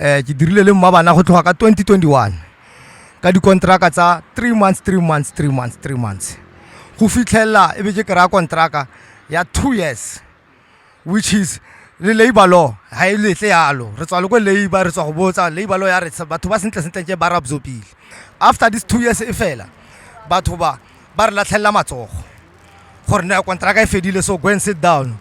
Ke dirile le mmabana go tloga ka 2021 ka dikontraka tsa 3 months, 3 months, 3 months, 3 months, go fitlhelela e be ke kry-a kontraka ya 2 years, which is le labour law ga e letle yalo. Re tswa le ko labour, re tswa go botsa labour law ya re batho ba sentle sentle ke ba re absorbile. After this 2 years e fela, batho ba ba re latlhelela matsogo gore ne kontraka e fedile, so go and sit down.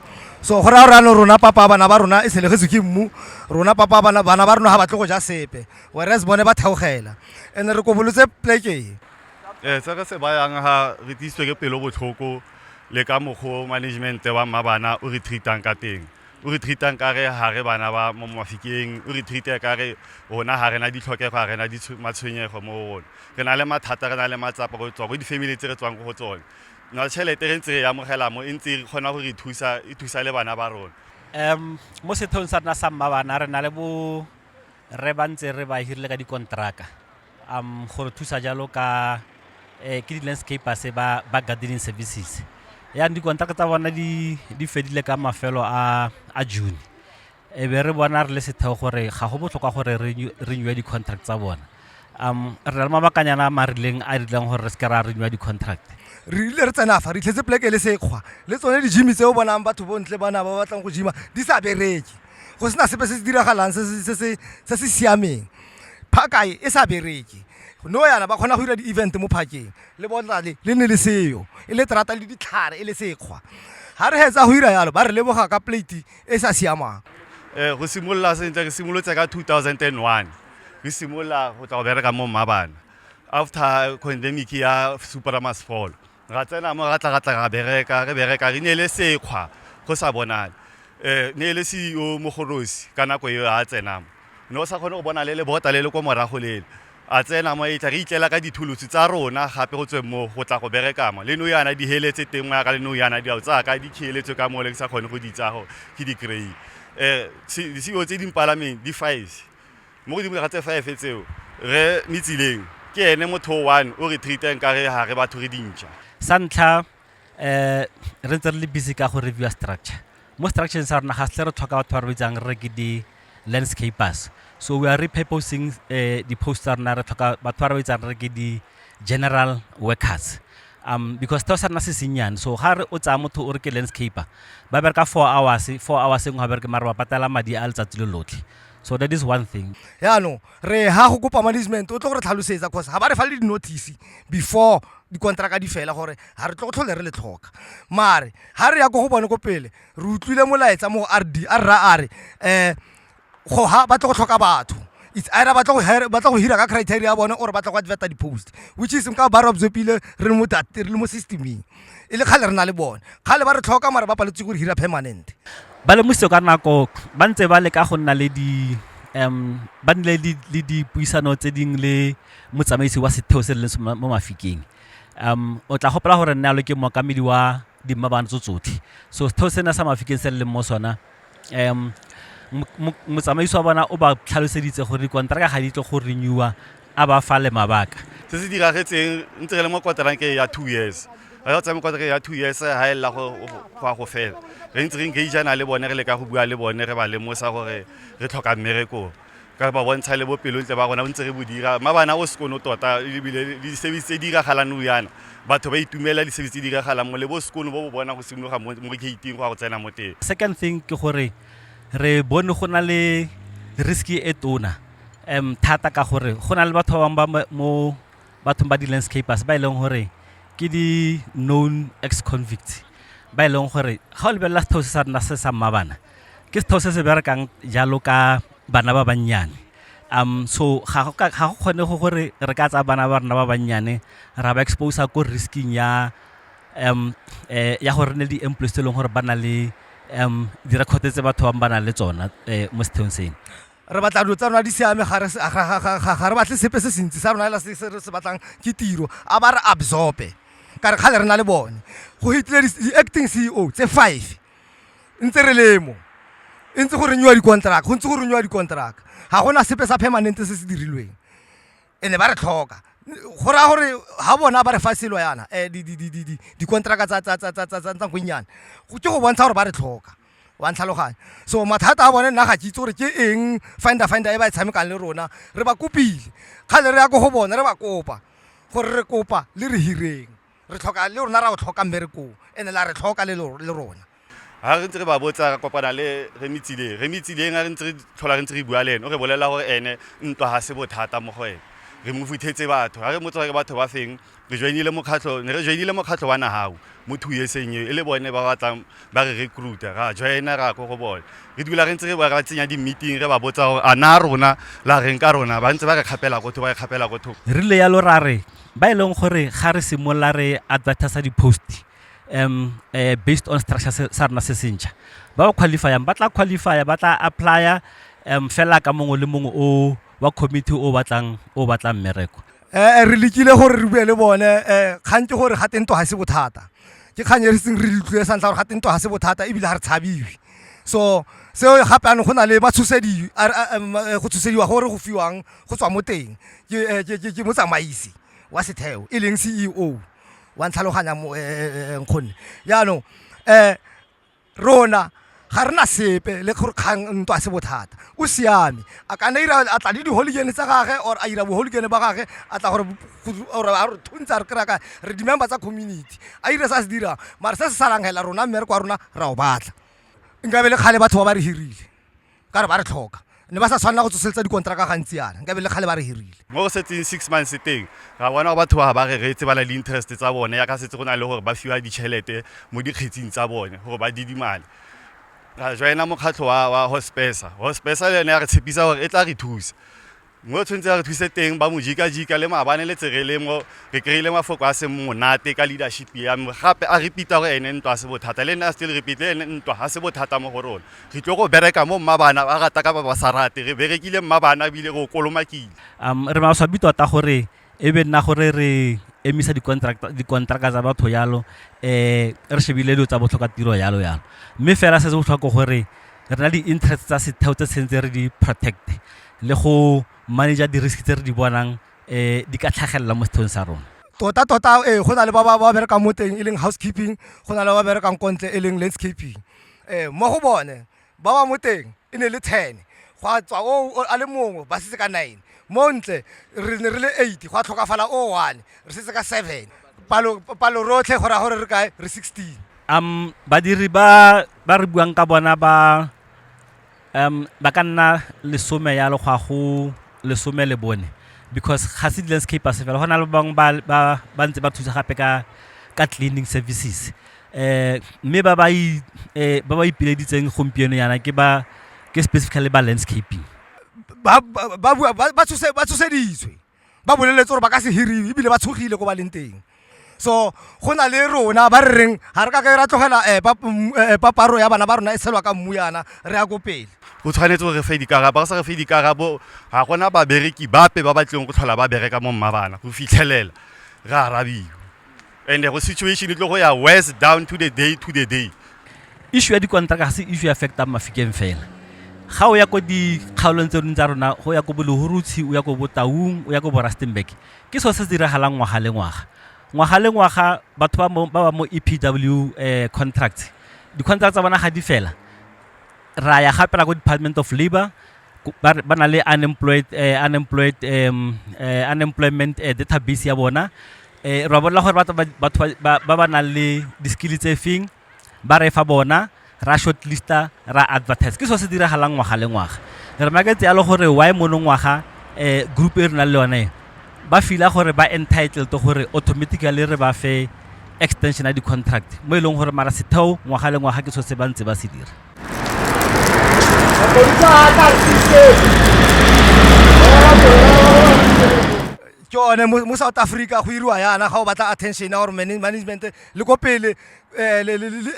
So go raya gore anong rona papa bana ba rona e selegetswe ke mmu, rona papa bana ba rona ga batle go ja sepe, whereas bone ba theogela and re kobolotse pleke. Se re se bayang ga re tiisitswe ke pelo botlhoko le ka mokgwa management wa Mmabana o re treatang ka teng. O re treatang ka re ga re bana ba mo Mafikeng, o re treata ka re rona ga rena ditlhokego, ga rena matshwenyego mo go rona. Re na le mathata, re na le matsapa go tswa go di-family tse re tswang ko go tsone. Na tšhelete re ntse re e amogela mo e ntse e kgona go re thusa, e thusa le bana ba rona. Mo setheong sa rona sa Mmabana re na le bo re ba ntse re ba hirile ka dikontraka go re thusa jalo ka ke di-landscapers ba gardening services. Yaanong dikontraka tsa bona di fedile ka mafelo a June, e be re bona re le setheo gore ga go botlhokwa gore re renew di-contract tsa bona. Re na le mabakanyana a marileng a rileng gore re seke ra renewa di-contract. Re ile re tsena fa re itlhetse poleke le sekgwa le tsone di-gym tse o bonang batho bontle bana ba batlang go gyma di sa bereke, go sena sepe se se diragalang se se siameng. Park e sa bereke no yana, ba kgona go dira di-event mo parkeng le botlale le ne le seo e le terata le ditlhare e le sekgwa. Ga re hetsa go ira yalo, ba re leboga ka plate e sa siamang. Go simolola sentle, re simolotse ka 2001, re simolola go tla go bereka mo Mmabana after pandemic ya Super Fall. Ra tsena mo, ra tla ra bereka, re bereka re ne le sekgwa go sa bonale. Ne e le CEO Mogorosi ka nako eo a tsenang, ne o sa kgone go bona le lebota le le ko morago lele. A tsena mo, e tla re itlela ka dithulusi tsa rona gape go tsweng mo go tla go bereka mo. Le nou yana di heletse teng ya ka, le nou yana dilo tsa ka di kheletswe ka mo le ke sa kgone go di tsaya gore ke di kry. Di-CEO tse di mpalameng di five, mo godimo ga tse five tseo re metsileng ke ene motho one o re treatang ka re ga re batho, re dintšha. Sa ntlha, re ntse re le busy ka go reviewa structure. Mo structureng sa rona ga se re tlhoka batho ba re bitsang re ke di-landscapers, so we are repurposing di-post tsa rona. Re tlhoka batho ba re bitsang re ke di-general workers because setheo sa rona se sennyane. So ga re o tsaya motho o re ke landscaper, ba bereka 4 hours, 4 hours e nngwe ga bereke, mare ba patela madi a letsatsi le lotlhe. So that is one thing. Yaanong re ha go kopa management o tlo go re tlhalosetsa, cause ga ba re fa le di-notice before dikontraka di fela gore ga re tlo go tlhole re le tlhoka. Mare ga re ya ko go bone ko pele, re utlwile molaetsa mo go RD a rra a re go ha ba tlo go tlhoka batho, it's either ba tla go hira ka criteria ya bone or ba tla go adverta di-post, which is nka ba re absorbile re le mo systemeng e le kgale re na le bone, kgale ba re tlhoka, mare ba paletse go re hira permanent. Ba lemositse ka nako ba ntse ba leka go nna le di ba nnile le dipuisano tse dingwe le motsamaisi wa setheo se le leng mo Mafikeng. O tla gopola gore nna lo ke mookamedi wa dimmabana tso tsotlhe, so setheo sena sa Mafikeng se le leng mo sona, motsamaisi wa bona o ba tlhaloseditse gore dikonteraka ga di tle go renewa, a ba fa le mabaka. Se se diragetseng, ntse re le mo konterakeng ya 2 years, re go tsaya mo konterakeng ya 2 years, ga e lela go ya go fela, re ntse re engageana le bone, re leka go bua le bone, re ba lemosa gore re tlhoka mmereko, ka ba bontsha le bopelontle ba rona ntse re bo dira. Mabana o sekono tota, ebile le di-service tse di diragalang nou yana, batho ba itumela di-service tse di diragalang mo le bo sekono bo bo bona go simologa mo gate-ing go ya go tsena mo teng. Second thing ke gore re bone go na le risk e tona thata, ka gore go na le batho ba bangwe ba mo bathong ba di-landscapers ba e leng gore ke di-known ex convicts, ba e leng gore ga o lebelela setheo se sa rona se sa Mmabana ke setheo se se berekang jalo ka bana ba bannyane. So ga go kgone go gore re ka tsaya bana ba rona ba bannyane ra ba exposa ko risking ya gore re ne le di-employees tse e leng gore ba na le di-record tse batho bangwe ba nang le tsona mo setheong seno. Re batla dilo tsa rona di siame, ga re batle sepe se sentsi sa rona fela. Se re se batlang ke tiro, a ba re absorbe ka re kgale re na le bone. Go hitile di-acting CEO tse five ntse re lemo e ntse go renewa dikontraka, go ntse go renewa dikontraka, ga gona sepe sa permanent se se dirilweng. E ne ba re tlhoka, go raya gore ga bona ba re fa selo yana dikontraka tsa nako e nnyane ke go bontsha gore ba re tlhoka. Wa ntlhaloganya? So mathata a bone nna ga ke itse gore ke eng finder finder e ba e tshamekang le rona. Re ba kopile kgale, re ya ko go bone, re ba kopa gore re kopa le re hireng, re tlhoka le rona, ra o tlhoka mmerekong, and-e la re tlhoka le rona. Ga re ntse re ba botsa, ra kopana le Remitsileng. Remitsileng, ga re ntse re tlhola re ntse re bua le ene, o re bolelela gore ene ntwa ga se bothata mo go ene, re mo futhetse batho. Ga re motsa gore batho ba feng, re joinile mokgatlho, ne re joinile mokgatlho wa Nahau mo 2 yearseng eo, e le bone ba batlang ba re recruita, ra joina, ra ko go bone. Re dula re ntse re ba tsenya di-meeting, re ba botsa gore a na rona la reng ka rona. Ba ntse ba re kgapela ko thoko, ba re kgapela ko thoko. Rile yalo ra re ba e leng gore ga re simolola re advertisa di-post based on structure sa rona se sentšha, ba ba qualifyang ba tla qualifya, ba tla applya fela ka mongwe le mongwe o wa committee o batlang mmereko. Re lekile gore re bue le bone. Kgang ke gore ga teng ga se bothata, ke kgang e re seng re utlwile sa ntlha gore ga teng ga se bothata, ebile ga re tshabiwe. So seo gape anong go na le ba tshosediwa, go tshosediwa gore go fiwang go tswa mo teng ke motsamaisi wa setheo, e leng CEO. Wa ntlhaloganya, nkgonne? Jaanong rona ga re na sepe le gore kgang ntwa se bothata. O siame, a ka nna ira a tla le di-hooligan tsa gage or a ira bo-hooligan ba gage, a tla gore or a re thuntsa, re kry-a kae? Re di-member tsa community. A ire se a se dirang, mare se se salang hela, rona mmereko wa rona ra o batla. Nkabe le kgale batho ba ba re hirile ka re ba re tlhoka, ne ba sa tshwanela go tsoseletsa dikontraka gantsi yana, nkabe le kgale ba re hirile. Mo go setseng 6 months teng, ra bona gore batho ba ba re reetse, ba na le interest tsa bone, yaka setse go na le gore ba fiwa ditšhelete mo dikgetsing tsa bone gore ba didimale. Ra joina mokgatlho wa Hospesa. Hospesa le yone ya re tshepisa gore e tla re thusa mo tshwanetse ya re thuse teng. Ba mo jika-jika le maabane le tsere mo re kry-ile mafoko a seng monate ka leadership ya me. Gape a repeata gore ene ntwa se bothata, le ene a still repeat le ene ntwa ga se bothata mo go rona. Re tlo go bereka mo Mmabana, ba rata ka ba ba sa rate, re berekile Mmabana ebile re o kolomakile. Re maswabi tota gore e be nna gore re emisa dikontraka tsa batho yalo, re shebile dilo tsa botlhoka tiro yalo yalo, mme fela se se botlhokwa ke gore re na le di-interest tsa setheo tse tshwanetse re di protect le go manager di-risk tse re di bonang di ka tlhagelela mo setheong sa rona. Tota tota, ee, go na le ba ba berekang mo teng, e leng housekeeping, go na le ba ba berekang ko ntle, e leng landscaping. Mo go bone ba ba mo teng e ne le 10, go a tswa o a le mongwe, ba setse ka 9. Mo ntle re ne re le 8, go a tlhokafala o 1, re setse ka 7. Palo rotlhe go raya gore re kae? Re 16. Badiri ba ba re buang ka bona ba ba ka nna 10 yalo go ya go 14, because ga se di-landscapers fela, go na le ba bangwe ba ntse ba thusa gape ka cleaning services, mme ba ba ipileditseng gompieno yana ke ba ke specifically ba landscaping. Ba bua ba tshoseditswe, ba boleletse gore ba ka se hiriwe, ebile ba tshogile ko ba leng teng. So go na le rona ba re reng ga re ka ke ra tlogela paparo ya bana ba rona e tshelwa ka mmu yana, re ya ko pele. Go tshwanetse gore re fe dikarabo. Ga sa re fe dikarabo, ga gona babereki bape ba ba tlileng go tlhola ba bereka mo Mmabana go fitlhelela re arabiwa, and go situation e tlo go ya worse down to the day to the day. Issue ya dikontraka ga se issue ya affectang Mafikeng fela. Ga o ya ko dikgaolong tse dingwe tsa rona, go ya ko Bolehorutshi, o ya ko Botaung, o ya ko Borustenburg, ke seo se se diragalang ngwaga le ngwaga, ngwaga le ngwaga. Batho ba ba mo EPW contracts, di-contract tsa bona ga di fela, ra ya gape ra ko Department of Labour, ba na le unemployment database ya bona. Ra bolela gore batho ba ba nang le di-skill tse feng, ba re fa bona, ra shortlista, ra advertise. Ke so se diragalang ngwaga le ngwaga. Re maketse yalo gore why monongwaga group e re nang le yone ba feela gore ba entitled gore automatically re ba fe extension ya di-contract, mo e leng gore mara setheo ngwaga le ngwaga ke so se ba ntse ba se dira. Mapodisa a tla re ke one mo South Africa go iriwa yana ga o batla attention ya gore management le ko pele, le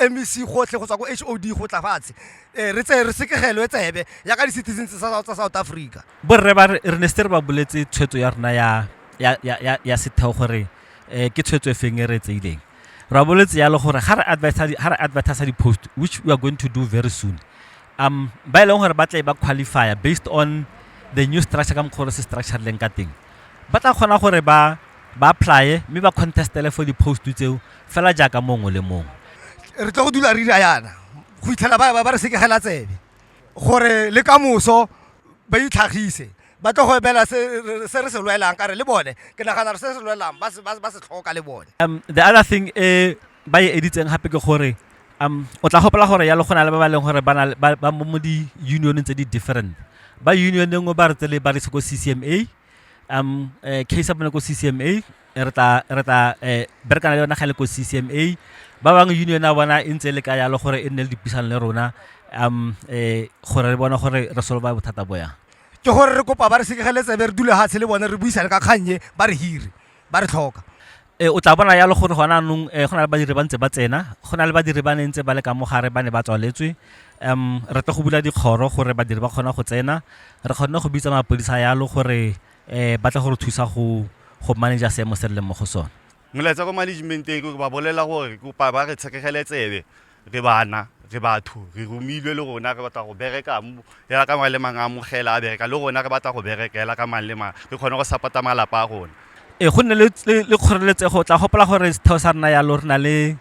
MEC, gotlhe go tswa ko HOD go tla fatshe, re tse re sekegelwe tsebe ya ka di-citizens tsa South Africa. Borre ba re ne se re ba boletse tshwetso ya rona ya setheo gore ke tshwetso e feng e re e tseileng. Ra boletse yalo gore ga re advertise di-post, which we are going to do very soon, ba e leng gore ba tle ba qualifya based on the new structure, ka mokgwa o re se structure leng ka teng, ba tla kgona gore ba apply mme ba contestele for di-post tseo fela jaaka mongwe le mongwe. Re tlo go dula re dira yana. Go fitlhela ba re sekegela tsebe gore le ka moso ba itlhagise, ba tlo go ebela se re se lwelang, ka re le bone ke nagana re se se lwelang ba se tlhoka le bone. The other thing e ba e editseng gape ke gore o tla gopola gore yalo go na le ba ba leng gore ba mo di-unioneng tse di different. Ba union e nngwe ba re tsele ba re se ko CCMA, case ya bone ko CCMA, re tla berekana le yona ga le ko CCMA. Ba bangwe union ya bona e ntse le ka yalo gore e nne le dipuisano le rona, gore re bone gore re solve bothata bo yang. Ke gore re kopa ba re sekegele tsebe, re dule hatshe le bone, re buisane ka kgang e, ba re hire, ba re tlhoka. O tla bona yalo gore gona anong go na le badiri ba ntse ba tsena, go na le badiri ba ne ntse ba le ka mogare ba ne ba tswaletswe. Re tlo go bula dikgoro gore badiri ba kgona go tsena, re kgonne go bitsa mapodisa yalo gore ba tla go re thusa go manager seemo se re leng mo go sone. Molaetsa ko managementeng ke ba bolela gore kopa ba re tshekegele tsebe, re bana, re batho, re romilwe le rona, re batla go bereka mo yala ka mang le mang a amogela a bereka le rona, re batla go berekela ka mang le mang, re kgone go support-a malapa a rona. Go nne le kgoreletsego. O tla gopola gore setheo sa rena yalo re na le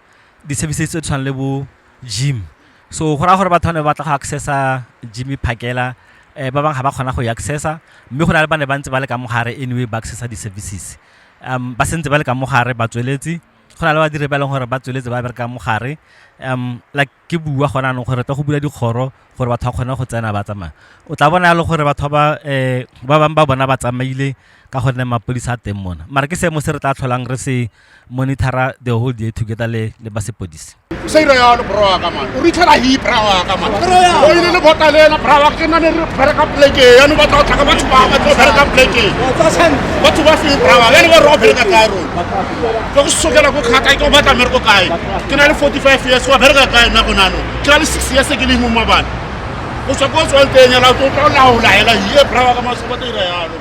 di-services tse di tshwanang le bo gym, so go raya gore batho ba ne ba batla go accessa gym phakela, ba bangwe ga ba kgona go e accessa, mme go na le ba ne ba ntse ba le ka mogare anyway ba accessa di-services, ba sentse ba le ka mogare ba tsweletse. Go na le badiri ba e leng gore ba tsweletse ba bereka mogare, like ke bua gona anong gore re tlo go bula dikgoro gore batho ba kgone go tsena ba tsamaya. O tla bona yalo gore batho ba bangwe ba bona ba tsamaile ka gonne mapodisa a teng mona, mara ke seemo se re tla tlholang re se monitora the whole day together le ba sepodisi. O sa ira yalo bro wa ka man, o re itlhela hi bra wa ka man, o ile le bota le ena bra wa ke nna ne re bereka pleke ya no batla go tlhaka batho ba ba tlo bereka pleke, batho ba fe bra wa ya le ba re o bereka kae rona, ke go sokela ko khaka ke o batla mmereko kae, ke na le 45 years wa bereka kae nna gona no, ke na le 6 years ke le mo mabane, o tswa ko tswang teng ela o tlo laola hela ye bra wa ka maso ba tla ira yalo.